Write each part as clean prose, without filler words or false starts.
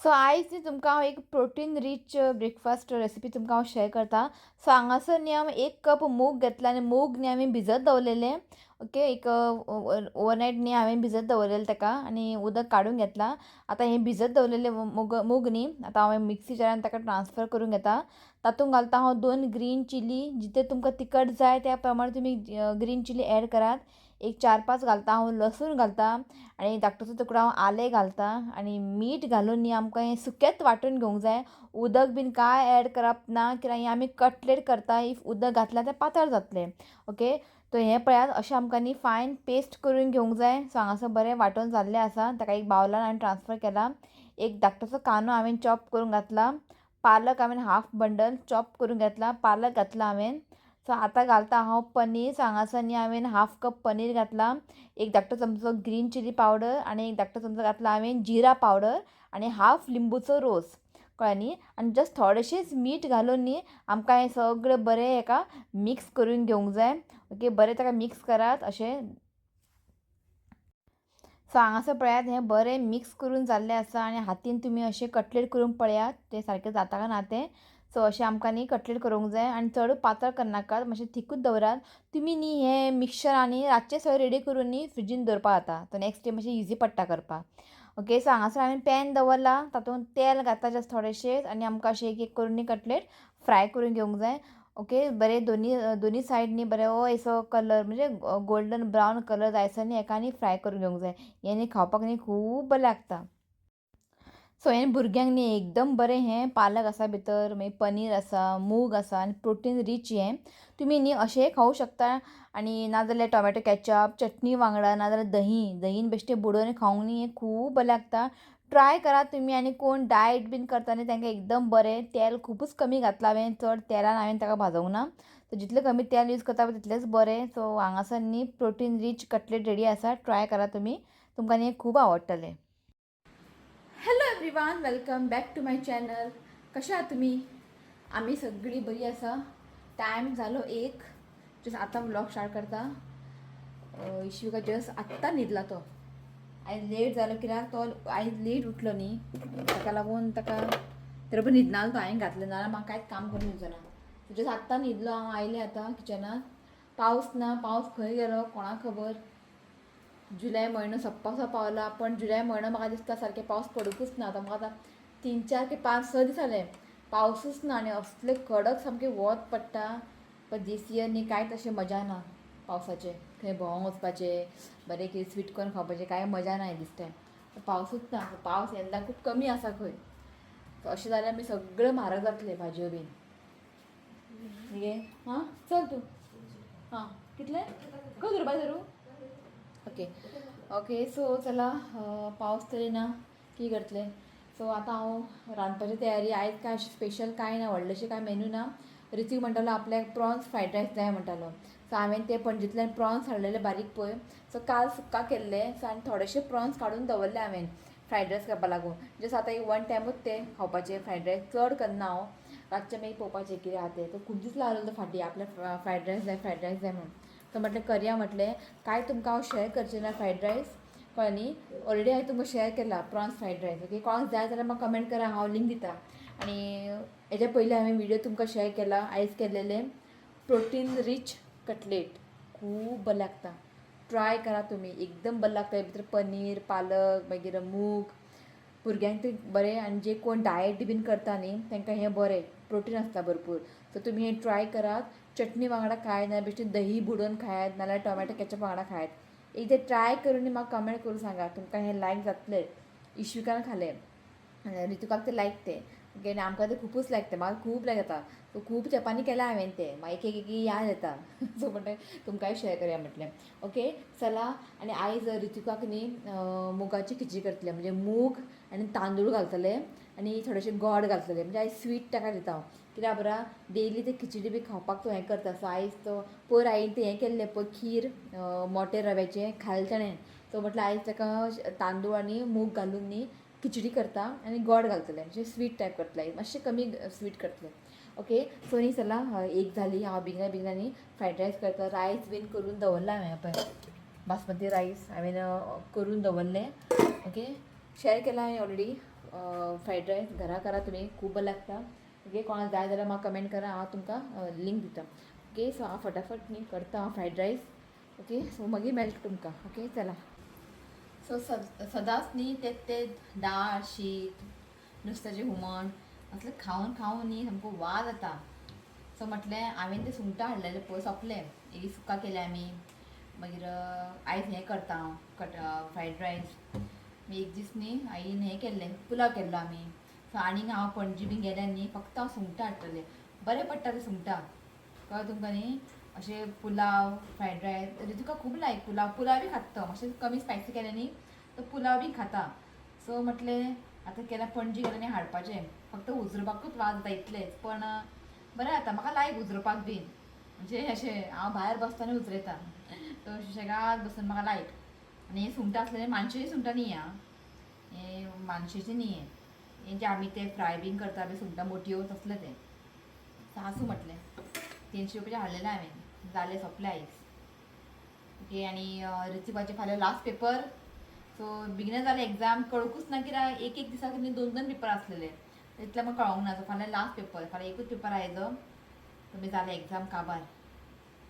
So आयज न्ही तुमकां हांव एक प्रोटीन रीच ब्रेकफास्ट रेसिपी तुमकां हांव शेअर करता. सो हांगासर न्ही हांव एक कप मूग घेतला आनी मूग न्ही हांवें भिजत दवरलेले. ओके, एक ओवरनायट न्ही हांवें भिजत दवरलेले ताका आनी उदक काडून घेतलां. आतां हें भिजत दवरलेलें मूग मूग न्ही आतां हांवें मिक्सी जारान ताका ट्रान्सफर करून घेता. तातूंत घालता हांव 2 ग्रीन चिली, जितलें तुमकां तिखट जाय त्या प्रमाणे तुमी ग्रीन चिली एड करात. एक 4-5 घालता हांव, लसूण घालता आनी धाकटोसो तुकडो हांव आलें घालता आनी मीठ घालून न्ही आमकां हें सुकेंच वांटून घेवंक जाय. उदक बीन कांय एड करप ना, कित्याक हें आमी कटलेट करता, if उदक घातल्यार तें पातळ जातलें. ओके, तो हें पळयात अशें आमकां न्ही फायन पेस्ट करून घेवंक जाय. सो हांगासर बरें वांटून जाल्लें आसा, ताका एक बावलान हांवें ट्रान्सफर केला. एक धाकटोसो कांदो हांवें चॉप करून घातला, पालक हांवें हाफ बंडल चॉप करून घेतला, पालक घातला हांवें. सो आतां घालता हांव पनीर. सो हांगासर न्ही हांवें हाफ कप पनीर घातला, एक धाकटो चमचो ग्रीन चिली पावडर आनी एक धाकटो चमचो घातला हांवें जिरा पावडर आनी हाफ लिंबूचो रोस, कळ्ळें न्ही. आनी जस्ट थोडेशेंच मीठ घालून न्ही आमकां हें सगळें बरें हेका मिक्स करून घेवंक जाय. ओके, बरें ताका मिक्स करात अशें. सो हांगासर पळयात हें बरें मिक्स करून जाल्लें आसा आनी हातीन तुमी अशें कटलेट करून पळयात तें सारकें जाता काय ना तें. सो अशें आमकां न्ही कटलेट करूंक जाय आनी चड पातळ करनाकात, मातशें थिकूच दवरात. तुमी न्ही हें मिक्सचर आनी रातचें सगळें रेडी करून न्ही फ्रिजीन दवरपाक जाता, तो नेक्स्ट डे मातशें इजी पडटा करपाक. ओके, सो हांगासर हांवें पॅन दवरला, तातूंत तेल घातला जस्ट थोडेशें आनी आमकां अशें एक एक करून न्ही कटलेट फ्राय करून घेवंक जाय. ओके, बरें दोनी दोनी सायड न्ही बरें असो कलर म्हणजे गोल्डन ब्रावन कलर जायसर न्ही हेका न्ही फ्राय करून घेवंक जाय. हें न्ही खावपाक न्ही खूब बरें लागता. सो हें भुरग्यांक न्ही एकदम बरें, हें पालक आसा भितर, मागीर पनीर आसा, मूग आसा आनी प्रोटीन रीच हें. तुमी न्ही अशेंय खावूं शकता आनी नाजाल्यार टोमॅटो केचप चटणी वांगडा, नाजाल्यार दही, दहीन बेश्टें बुडोवन खावंक न्ही हें खूब बरें लागता. ट्राय करात तुमी. आनी कोण डायट बीन करता न्ही तांकां एकदम बरें. तेल खुबूच कमी घातलां हांवें, चड तेलान हांवें ताका भाजोंक ना. सो जितलें कमी तेल यूज करता तितलेंच बरें. सो हांगासर न्ही प्रोटीन रीच कटलेट रेडी आसा, ट्राय करात तुमी, तुमकां न्ही खूब आवडटलें. Hello everyone, welcome back to my channel. कशें आहात तुमी? आमी सगळीं बरी आसा. टायम जालो 1, जस्ट आतां व्लॉग स्टार्ट करता. इश्विका जस्ट आत्तां न्हिदला तो. आयज लेट जालो कित्याक तो आयज लेट उठलो न्ही, ताका लागून ताका तरी पण न्हिदनालो तो. हांवें घातलें ना, म्हाका कांयच काम करून दिवचो ना. जस्ट आत्तां न्हिदलो. हांव आयलें आतां किचनात. पावस ना, पावस खंय गेलो कोणाक खबर. जुलय म्हयनो सोंपपाचो पावला, पण जुलय म्हयनो म्हाका दिसता सारकें पावस पडुंकूच ना. आतां म्हाका आतां 3-4 की 5-6 दीस जाले पावसूच ना आनी असले कडक सामकें वत पडटा. पण दीस इयर न्ही कांयच तशें मजा ना पावसाचें. खंय भोंवंक वचपाचें, बरें कितें स्वीट करून खावपाचें, कांय मजा ना दीस टायम. पावसूच ना, पावस यंदा खूब कमी आसा खंय. अशें जाल्यार आमी सगळें म्हारग जातलें भाजयो बीन. गे हां, चल तूं. हां, कितले खंय धरपा धरूं? ओके ओके, सो चला, पावस तरी ना, की करतलें. सो आतां हांव रांदपाची तयारी. आयज कांय अशें स्पेशल कांय ना, व्हडलेशें कांय मेन्यू ना. ऋतिक म्हणटालो आपल्याक प्रॉन्स फ्रायड रायस जाय म्हणटालो. सो हांवें ते पणजेंतल्यान प्रॉन्स हाडलेले बारीक पळय. सो काल सुक्का केल्ले, सो आनी थोडेशे प्रॉन्स काडून दवरले हांवें फ्रायड रायस करपा लागून. जस्ट आतां एक वन टायमूच ते खावपाचे फ्रायड रायस, चड करना हांव. रातचें मागीर पळोवपाचें कितें आहा तें. तो खूब दीस लागलो तो फाटीं आपल्याक फ्रायड रायस जाय, फ्रायड रायस जाय म्हणून. सो म्हटलें करया म्हटलें. कांय तुमकां हांव शेअर करचें ना फ्रायड रायस, कळ्ळें न्ही. ऑलरेडी हांवें तुमकां शेअर केला प्रॉन्स फ्रायड रायस. ओके, कोणाक जाय जाल्यार म्हाका कमेंट करा, हांव लिंक दिता. आनी हेच्या पयलीं हांवें व्हिडियो तुमकां शेअर केला आयज केल्लेले प्रोटीन रीच कटलेट, खूब बरें लागता. ट्राय करा तुमी, एकदम बरें लागता. भितर पनीर, पालक, मागीर मूग, भुरग्यांक ते बरें. आनी जे कोण डायट बीन करता न्ही तांकां हें बरें, प्रोटीन आसता भरपूर. सो तुमी हें ट्राय करात. चटणी वांगडा खायत, नाल्यार बेश्टी दही बुडोवन खायात, नाल्यार टोमॅटो केचप वांगडा खायात. एकदां ट्राय करून म्हाका कमेंट करून सांगा तुमकां हें लायक जातलें. इश्विकान खालें, ऋतुकाक तें लायक तें. ओके, आनी आमकां तें खुबूच लायक तें, म्हाका खूब लायक जाता. सो खूब तेंपांनी केलां हांवें तें, मागीर एक एक याद येता. सो म्हणटा तुमकांय शेअर करया म्हटलें. ओके, चला. आनी आयज ऋतुकाक न्ही मुगाची खिचडी करतलें, म्हणजे मूग आनी तांदूळ घालतले आनी थोडेशें गोड घालतले, म्हणजे आयज स्वीट ताका दिता हांव. कित्याक बरा डेली ते खिचडी बी खावपाक तो हें करता. सो आयज तो पयर आईन तें हें केल्लें पळय खीर मोटे रव्याचें खालें ताणें. सो म्हटलें आयज ताका तांदूळ आनी मूग घालून न्ही खिचडी करता आनी गोड घालतलें, म्हणजे स्वीट टायप करतलें, मातशें कमी स्वीट करतलें. ओके, सो न्ही चला, 1 जाली. हांव बेगिना बेगिना न्ही फ्रायड रायस करता. रायस बीन करून दवरला हांवें, पळय बासमती रायस हांवें करून दवरलें. ओके, शेअर केला हांवें ऑलरेडी. फ्रायड रायस घरा करा तुमी, खूब बरें लागता. ओके, कोणाक जाय जाल्यार म्हाका कमेंट करा, हांव तुमकां लिंक दिता. ओके, सो हांव फटाफट न्ही करता हांव फ्रायड रायस. ओके, सो मागीर मेळटा तुमकां. ओके, चला. सो सदांच न्ही ते ते दाळ शीत नुस्त्याचें हुमण असलें खावन खावन न्ही सामको वाज जाता. सो म्हटलें हांवें तें सुंगटां हाडलेलें पळय सोंपलें, एक सुका केलें आमी. मागीर आयज हें करता हांव कट फ्रायड रायस. एक दीस न्ही आईन हें केल्लें, पुलाव केल्लो आमी. सो आनीक हांव पणजी बीन गेल्यार न्ही फक्त हांव सुंगटां हाडटलें, बरें पडटा तें सुंगटां, कळ्ळें तुमकां न्ही. अशें पुलाव फ्रायड रायस रितुका खूब लायक पुलाव, पुलाव बी खाता तो, मातशें कमी स्पायसी केलें न्ही तो पुलाव बी खाता. सो म्हटलें आतां केन्ना पणजी गेल्यार न्ही हाडपाचें, फक्त उजरोवपाकूच वाज जाता इतलेंच, पण बरें जाता म्हाका लायक उजरोवपाक बीन. म्हणजे अशें हांव भायर बसता आनी उजरयता, तो सुशेगाद बसून म्हाका लायक. आनी हें सुंगटां आसलें मानशेचीं सुंगटां न्ही आं, हें मानशेचें न्ही, हें हें जें आमी ते फ्राय बीन करता पळय सुंगटां मोटयो तसलें तें. सो आसूं म्हटलें, 300 रुपयाचें हाडलेलें हांवें, जालें सोंपलें आयज. ओके, आनी रितिकाचें फाल्यां लास्ट पेपर. सो बेगिनच जालें एग्जाम, कळुकूच ना कित्याक एक एक दिसाक न्ही दोन दोन पेपर आसलेले, तितलें म्हाका कळोंक ना. सो फाल्यां लास्ट पेपर, फाल्यां एकूच पेपर आयजो, तुमी जालें एग्जाम काबार.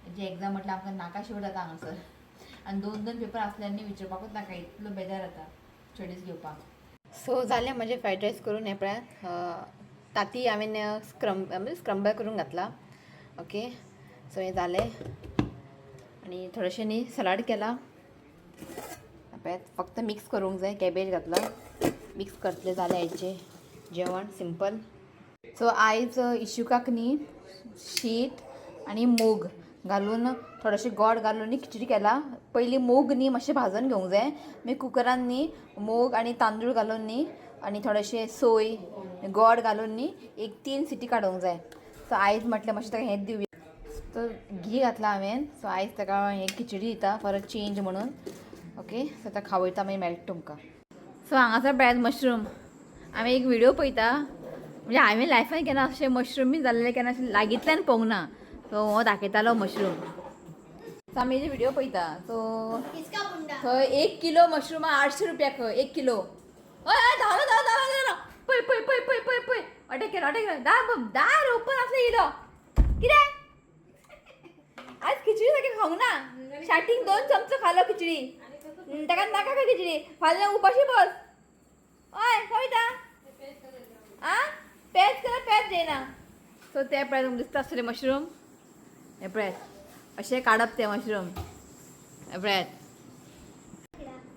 तेंची एग्जाम म्हटल्यार आमकां नाका शेवट जाता हांगासर, आनी दोन दोन पेपर आसल्यार न्ही विचारपाकूच नाका, इतलो बेजार जाता स्टडीज घेवपाक. सो जालें म्हजें फ्रायड रायस करून. हें पळयात ताती हांवें स्क्रम्बल करून घातला. ओके, सो हें जालें आनी थोडेशें न्ही सलाड केलां, पळयात फक्त मिक्स करूंक जाय, कॅबेज घातला, मिक्स करतलें, जालें आयचें जेवण सिंपल. सो आयज इशुकाक न्ही शीत आनी मूग घालून थोडेशें गोड घालून न्ही खिचडी केला. पयलीं मूग न्ही मातशें भाजून घेवंक जाय, मागीर कुकरान न्ही मूग आनी तांदूळ घालून न्ही आनी थोडेशें सोय गोड घालून न्ही एक 3 सिटी काडूंक जाय. सो आयज म्हटलें मातशें ताका हें दिवया. सो घी घातलां हांवें. सो आयज ताका हें खिचडी दिता फॉर अ चेंज म्हणून. ओके, सो ताका खावयता, मागीर मेळटा तुमकां. सो हांगासर पळयात मशरूम, हांवें एक व्हिडियो पळयता, म्हणजे हांवें लायफान केन्ना अशें मशरूम बी जाल्लें केन्ना अशें लागींतल्यान पळोवंक ना. सो हो दाखयतालो मशरूम. सो आमी व्हिडियो पळयता. सो थंय 1 किलो मशरूम 800 रुपया खंय, 1 किलो. हय हय, धांवलो धांवलो धांवलो धांवलो, पळय पळय पळय पळय पळय पळय, अटॅक केलो अटॅक केलो, दार दार ओपन आसलें इलो. कितें आज खिचडी सारकी खावंक ना, स्टार्टींग 2 चमचो खालो खिचडी, ताका नाका काय खिचडी, फाल्यां उपाशी बस. हय कविता आ पेज केला, पेज जेयना. सो ते पळय तुमकां दिसता आसतलें मशरूम, हें पळयात अशें काडप तें मशरूम, हें पळयात.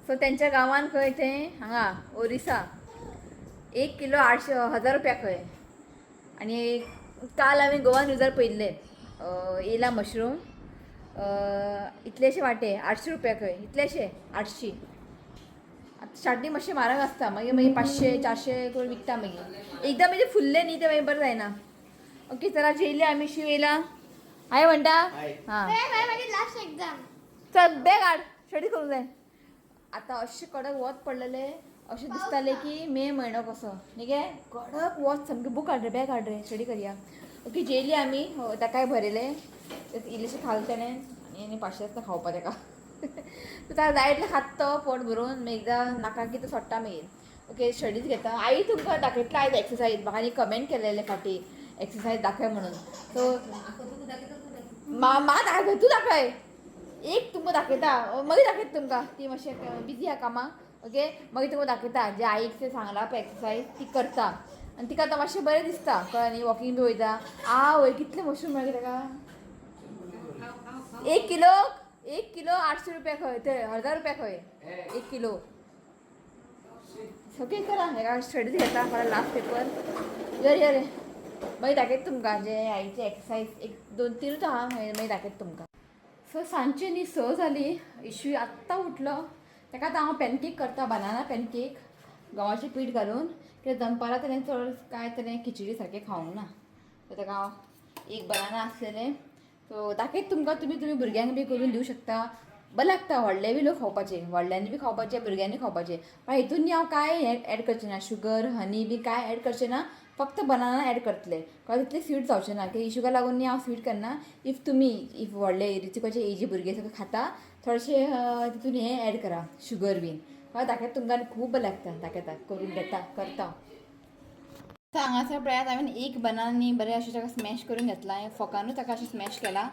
सो तेंच्या गांवान खंय तें हांगा ओरिसा 1 किलो 800 1000 रुपया खंय. आनी काल हांवें गोवा न्यूजार पळयल्लें येयला मशरूम इतलेशे वांटे 800 रुपया खंय, इतलेशे 800. आतां स्टार्टींग मातशें म्हारग आसता, मागीर मागीर 500 400 करून विकता, मागीर एकदां मागीर फुल्लें न्ही तें मागीर बरें जायना. ओके, चला जेयले आमी, शिव येयला हाय म्हणटा. हां चल बॅग हाड, स्टडी करूंक जाय. आतां अशें कडक वत पडलेलें, अशें दिसतालें की मे म्हयनो कसो न्ही गे, कडक वत सामकें. बूक हाड रे, बॅग हाड रे, स्टडी करया. ओके, जेयली आमी, ताकाय भरयलें, इल्लेशें खालें तेणें आनी आनी पांचशे आसता खावपा ताका. सो ताका जाय इतलें खात तो पोट भरून, मागीर एकदां नाका की तो सोडटा मागीर. ओके, स्टडीज घेता. आई तुमकां दाखयतलें आयज एक्सरसायज, म्हाका न्ही कमेंट केलेले फाटीं एक्सरसायज दाखय म्हणून. सो मा दाखय, तूं दाखय एक, तुमकां दाखयता मागीर दाखयता तुमकां, ती मातशें बिजी आहा कामाक. ओके, मागीर तुमकां दाखयता जे आईक तें सांगलां पळय एक्सरसायज ती करता आनी तिका आतां मातशें बरें दिसता, कळ्ळें न्ही, वॉकींग बी वयता. आवय कितले मशरूम मेळ्ळे ताका, 1 किलो, 1 किलो 800 रुपया खंय, ते 1000 रुपया खंय 1 किलो. ओके, चला हेका स्टडीज घेता, फाल्यां लास्ट पेपर. यो यो रे, मागीर दाखयता तुमकां जे आईचे एक्सरसायज 1 2 3 आहा, मागीर दाखयता तुमकां. सो सांजची न्ही 6 जाली, इशू आत्तां उठलो, ताका आतां हांव पॅनकेक करता, बनाना पॅनकेक, गंवाचें पीठ घालून, कित्याक दनपारां तेणें चड कांय तेणें खिचडी सारकें खावंक ना. सो ताका हांव एक बनाना आसलेलें, सो दाखयता तुमकां, तुमी तुमी भुरग्यांक बी करून दिवं शकता, बरें लागता. व्हडले बी लोक खावपाचे, व्हडल्यांनी बी खावपाचे, भुरग्यांनी खावपाचे. पण हितून न्ही हांव कांय हें एड करचें ना, शुगर हनी बी कांय एड करचें ना, फक्त बनाना एड करतलें, कळ्ळें, तितलें स्वीट जावचें ना, कित्याक इशुका लागून न्ही हांव स्वीट करना. If तुमी if व्हडले रितिकाचे एजी भुरगे सगळे खाता, थोडेशे तितून हें एड करा, शुगर बीन. हय दाखयता तुमकां आनी खूब बरें लागता, दाखयता करून घेता करता. हांगासर पळयात हांवें एक बनाना न्ही बरें अशें ताका स्मॅश करून घेतलां, फोकानूच ताका अशें स्मॅश केलां.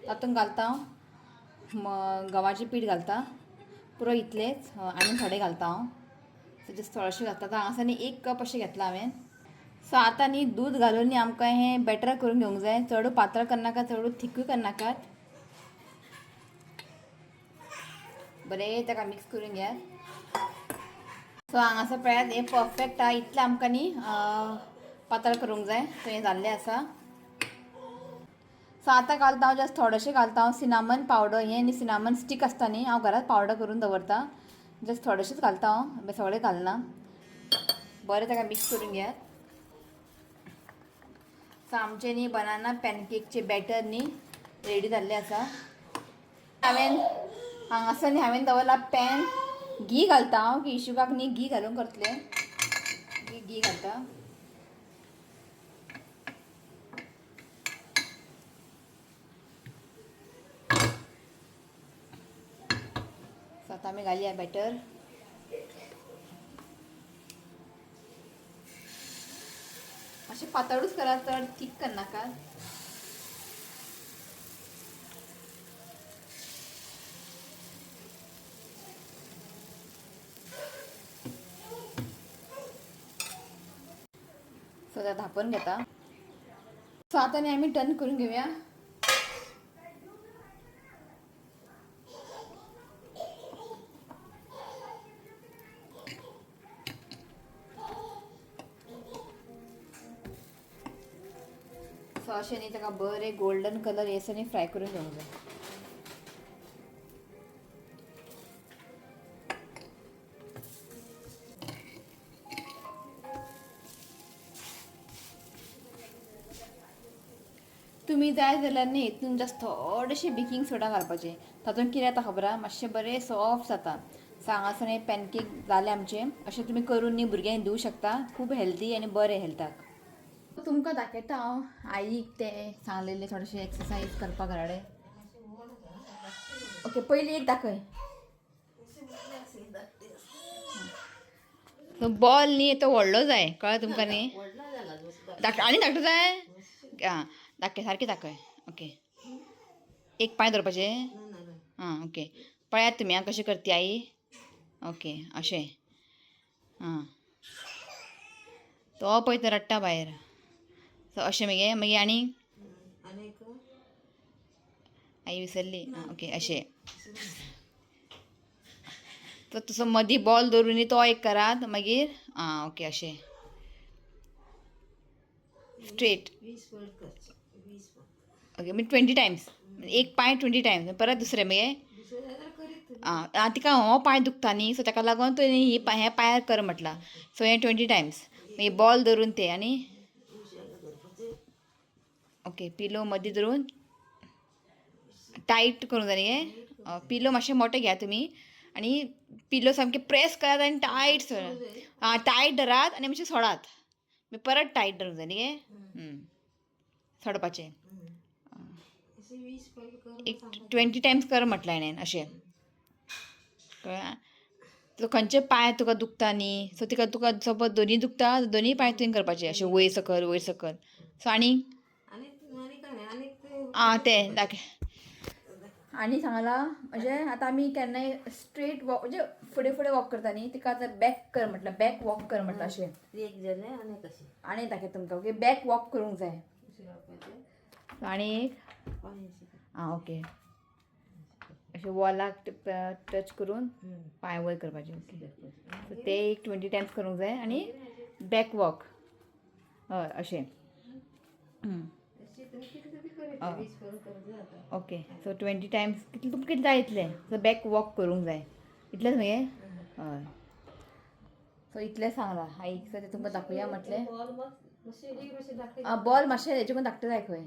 तातूंत घालता गंवाचें पीठ घालता पुरो इतलेंच, आनी थोडें घालता हांव, सो जस्ट थोडेशें घालता. आतां हांगासर न्ही 1 कप अशें घेतलां हांवें. सो आतां न्ही दूद घालून न्ही आमकां हें बॅटर करून घेवंक जाय, चडू पातळ करनाका, चडू थिकूय करनाकात, बरें ताका मिक्स करून घेयात. सो हांगासर पळयात हें परफेक्ट आहा, इतलें आमकां न्ही पातळ करूंक जाय. सो हें जाल्लें आसा. सो आतां घालता हांव जस्ट थोडेशें घालता हांव सिनामन पावडर. हें न्ही सिनामन स्टीक आसता न्ही, हांव घरांत पावडर करून दवरता, जस्ट थोडेशेंच घालता हांव, सगळें घालना. बरें ताका मिक्स करून घेयात. सो आमचें न्ही बनाना पॅनकेकचें बॅटर न्ही रेडी जाल्लें आसा. हांवें हांगासर न्ही हांवें दवरला पॅन, घी घालता हांव, की इशुकाक न्ही घी घालून करतलें, घी घालता. सो आतां आमी घालया बॅटर. मातशें पातळूच करा, चड थीक करनाका. सो आतां धांपून घेता. सो आतां न्ही आमी टर्न करून घेवया. सो अशें न्ही ताका बरें गोल्डन कलर येसर न्ही फ्राय करून घेवंक जाय. तुमी जाय जाल्यार न्ही हितून जस्ट थोडेशें बेकींग सोडा घालपाचें, तातूंत कितें जाता खबर आहा, मातशें बरें सॉफ्ट जाता. सो हांगासर हे पॅनकेक जाले आमचे. अशें तुमी करून न्ही भुरग्यांक दिवं शकता, खूब हेल्दी आनी बरें हेल्थाक. तुमकां दाखयता हांव आईक ते सांगलेले थोडेशे एक्सरसायज करपाक घरा कडेन. ओके पयलीं एक दाखय. सो बॉल न्ही तो व्हडलो जाय, कळ्ळें तुमकां न्ही? आनी धाकटो जाय? आं दाखय, सारकें दाखय. ओके एक पांय दवरपाचें. आं ओके पळयात तुमी आं कशें करती आई. ओके अशें. आं तो पळय तो रडटा भायर. सो अशें मगे मागीर आनी आई विसरली. आं ओके अशें. तो तसो मदीं बॉल दवरून न्ही तो एक करात मागीर. आं ओके अशें स्ट्रेट. ओके म्हणजे 20 टायम्स, एक पांय 20 टायम्स, परत दुसरें मगे. आं तिका हो पांय दुखता न्ही, सो ताका लागून तुवें ही हें पांयार कर म्हटलां. सो हें 20 टायम्स मागीर बॉल धरून ते आनी ओके पिलो मदीं धरून टायट करूंक जाय न्ही. पिलो मातशें मोटें घेया तुमी आनी पिलो सामकें प्रेस करात आनी टायट सोडात. आं टायट धरात आनी मातशें सोडात, मागीर परत टायट धरूंक जाय न्ही. सोडपाचें एक 20 टायम्स कर म्हटलें हाणें अशें. कळ्ळें? सो खंयचे पांय तुका दुखता न्ही, सो तिका तुका सपोज दोनी दुखता, दोनी पांय तुवें करपाचे अशें वयर सकयल वयर सकयल. सो आनी आं तें दाखय आनी सांगलां म्हणजे आतां आमी केन्नाय स्ट्रेट वॉक म्हणजे फुडें फुडें वॉक करता न्ही, तिका आतां बॅक कर म्हटलां, बॅक वॉक कर म्हटलां अशें. आनी दाखयता तुमकां. ओके बॅक वॉक करूंक जाय. आनी एक आं ओके अशें वॉलाक टच करून पांय वयर करपाचे. ओके सो ते एक 20 टायम्स करूंक जाय आनी बॅक वॉक हय अशें. ओके सो 20 टायम्स कितले तुमकां कितलें जाय इतलें. सो बॅक वॉक करूंक जाय इतलेंच मगे. हय सो इतलें सांगलां आईक. सो तें तुमकां दाखोवया म्हटलें. आं बॉल मातशें हेजे करून धाकटें जाय खंय.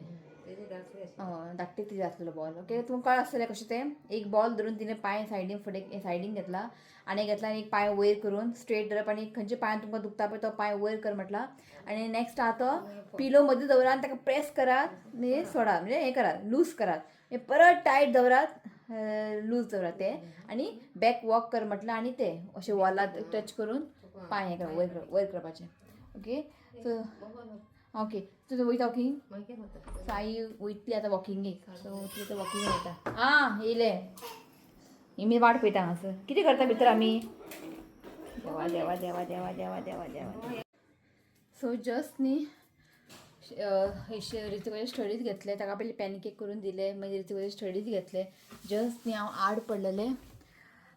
धाकटें तिजें आसलेलो बॉल. ओके तुमकां कळ्ळें आसतलें कशें तें. एक बॉल धरून तिणें पांय सायडीन फुडें सायडीन घेतला आनी घेतला आनी एक पांय वयर करून स्ट्रेट धरप आनी खंयचे पांय तुमकां दुखता पळय तो पांय वयर कर म्हटला. आनी नेक्स्ट आहा तो पिलो मदीं दवरात आनी ताका प्रेस करात, म्हणजे सोडात, म्हणजे हें करात, लूज करात हे परत टायट दवरात, लूज दवरात ते आनी बॅक वॉक कर म्हटलें आनी ते अशें वॉलाक टच करून पांय हें कर, वयर वयर करपाचें. ओके, सो ओके, तुजो वयता वॉकिंग. सो आई वयतली आतां वॉकिंगेक. सो ती आतां वॉकिंग वयता. आं, येयले. मी वाट पळयता हांगासर. कितें करता भितर आमी? देवा देवा देवा देवा देवा देवा देवा. सो जस्ट न्ही ऋतिकाचे स्टडीज घेतले. ताका पयलीं पॅनकेक करून दिले, मागीर ऋतिकाचे स्टडीज घेतले. जस्ट न्ही हांव आड पडलेलें.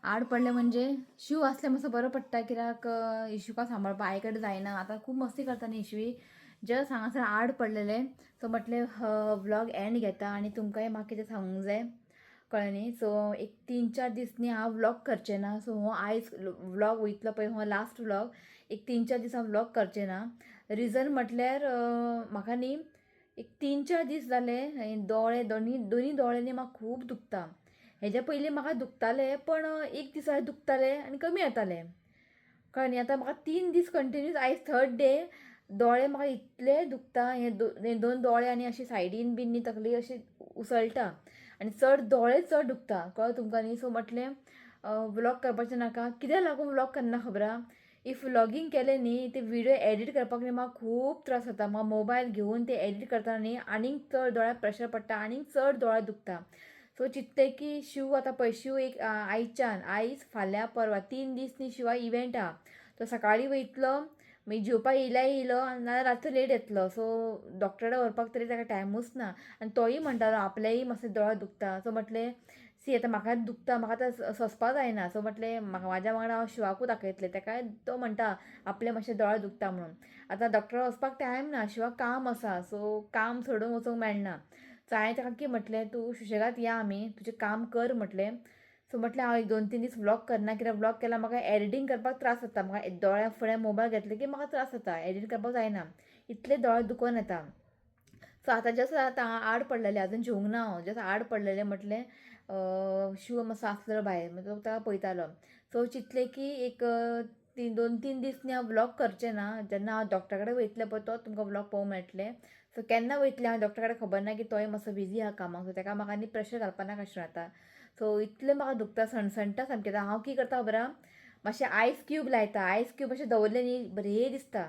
आड पडलें म्हणजे शीव आसलें मातसो बरो पडटा, कित्याक इशुका सांबाळपा आई कडेन जायना. आतां खूब मस्ती करता न्ही इशवी. जस्ट हांगासर आड पडलेलें. सो म्हटलें व्लॉग एंड घेता आनी तुमकांय म्हाका कितें सांगूंक जाय, कळ्ळें न्ही. सो एक 3-4 दीस न्ही हांव व्लॉग करचें ना. सो हो आयज व्लॉग वयतलो पळय, हो लास्ट व्लॉग. एक 3-4 दीस हांव व्लॉग करचें ना. रिजन म्हटल्यार म्हाका न्ही एक 3-4 दीस जाले दोळे, दोनी दोनी दोळे न्ही म्हाका खूब दुखता. हेज्या पयलीं म्हाका दुखताले, पण एक दिसा दुखताले आनी कमी जाताले, कळ्ळें न्ही. आतां म्हाका 3 दीस कंटिन्यूस, आयज थर्ड डे, दोळे म्हाका इतले दुखता. हे दोन दोळे आनी अशे सायडीन बीन न्ही तकली अशी उसळटा आनी चड दोळे चड दुखता, कळ्ळें तुमकां न्ही. सो म्हटलें व्लॉग करपाचें नाका. कित्याक लागून व्लॉग करना खबर आहा? If vlogging केलें न्ही, ते विडियो एडिट करपाक न्ही म्हाका खूब त्रास जाता. म्हाका मोबायल घेवन ते एडिट करतना न्ही आनीक चड दोळ्याक प्रेशर पडटा, आनीक चड दोळे दुखता. सो चिंतलें की शीव आतां पळय, शीव एक आयच्यान, आयज, फाल्यां, परवां, 3 दीस न्ही शिवा इव्हेंट आहा. तो सकाळीं वयतलो, मागीर जेवपाक येयल्या येयलो, नाजाल्यार रातचो लेट येतलो. सो डॉक्टरा व्हरपाक तरी ताका टायमूच ना. आनी तोय म्हणटालो आपलेय मातशें दोळे दुखता. सो म्हटलें सी, आतां म्हाका दुखता, म्हाका आतां सोंसपा जायना. सो म्हटलें म्हाका म्हाज्या वांगडा हांव शिवाकूच दाखयतलें. ताकाय तो म्हणटा आपलें मातशें दोळे दुखता म्हणून. आतां डॉक्टरा वचपाक टायम ना, शिवाक काम आसा. सो काम सोडून वचूंक मेळना. सो हांवें ताका कितें म्हटलें, तूं सुशेगाद या, आमी तुजें काम कर म्हटलें. सो म्हटलें हांव एक 2-3 दीस व्लॉग करना, कित्याक व्लॉग केल्यार म्हाका एडिटींग करपाक त्रास जाता. म्हाका दोळ्या फुडें मोबायल घेतले की म्हाका त्रास जाता, एडिट करपाक जायना, इतले दोळे दुखोन येता. सो आतां जस्ट आतां हांव आड पडलेलें, आजून जेवंक ना हांव, जस्ट आड पडलेलें. म्हटलें शिव मातसो आसलेलो भायर, मागीर तो ताका पळयतालो. सो चिंतलें की एक 2-3 दीस न्ही हांव व्लॉग करचें ना. जेन्ना हांव डॉक्टरा कडेन वयतलें पळय, तो तुमकां व्लॉग पळोवंक मेळटलें. सो केन्ना वयतलें हांव डॉक्टरा कडेन खबर ना, की तोय मातसो बिजी आहा कामाक. सो ताका म्हाका आनी प्रेशर घालपा नाका अशें जाता. सो इतलें म्हाका दुखता, सणसणटा सामकें. आतां हांव कितें करता खबर आहा? मातशें आयस क्यूब लायता. आयस क्यूब अशें दवरलें न्ही, बरें दिसता,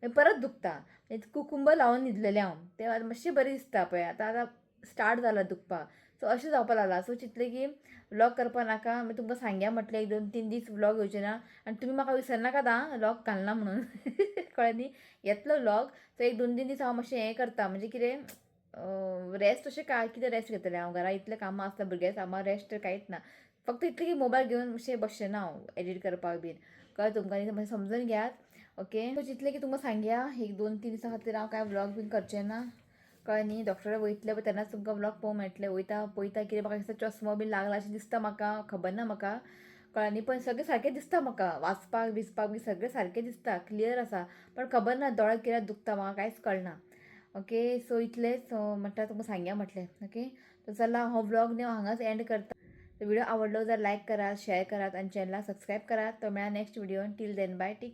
मागीर परत दुखता. मागीर कुकुंबर लावन न्हिदलेलें हांव, तें आतां मातशें बरें दिसता पळय. आतां आतां स्टार्ट जालां दुखपाक. सो अशें जावपाक लागलां. सो चिंतलें की व्लॉग करपा नाका. मागीर तुमकां सांगया म्हटलें एक 2-3 दीस व्लॉग येवचें ना आनी तुमी म्हाका विसरनाकात आं, व्लॉग घालना म्हणून, कळ्ळें न्ही. येतलो व्लॉग. सो एक 2-3 दीस हांव मातशें हें करता, म्हणजे कितें रेस्ट अशें काय कितें रेस्ट घेतलें हांव, घरा इतलें कामां आसता, भुरग्यां कामां, रेस्ट कांयच ना. फक्त इतलें की मोबायल घेवन मातशें बसचें ना हांव एडिट करपाक बीन, कळ्ळें तुमकां न्ही. मातशें समजून घेयात. ओके, सो चिंतलें की तुमकां सांगया एक 2-3 दिसां खातीर हांव कांय व्लॉग बीन करचें ना, कळ्ळें न्ही. डॉक्टरा वयतलें पळय तेन्नाच तुमकां व्लॉग पळोवंक मेळटलें. वयता पळयता कितें म्हाका दिसता चश्मो बीन लागला अशें दिसता म्हाका, खबर ना म्हाका, कळ्ळें न्ही. पण सगळें सारकें दिसता म्हाका, वाचपाक बिचपाक बी सगळें सारकें दिसता, क्लियर आसा, पण खबर ना दोळे कित्याक दुखता म्हाका कांयच कळना. ओके, सो इतलेंच म्हणटा तुमकां सांगया म्हटलें. ओके, सो चला हो व्लॉग न्ही हांव हांगाच एंड करता. व्हिडिओ आवडलो जाल्यार लायक करात, शेअर करात आनी चॅनलाक सबस्क्रायब करात. तो मेळ्ळा next video. Till then bye, take.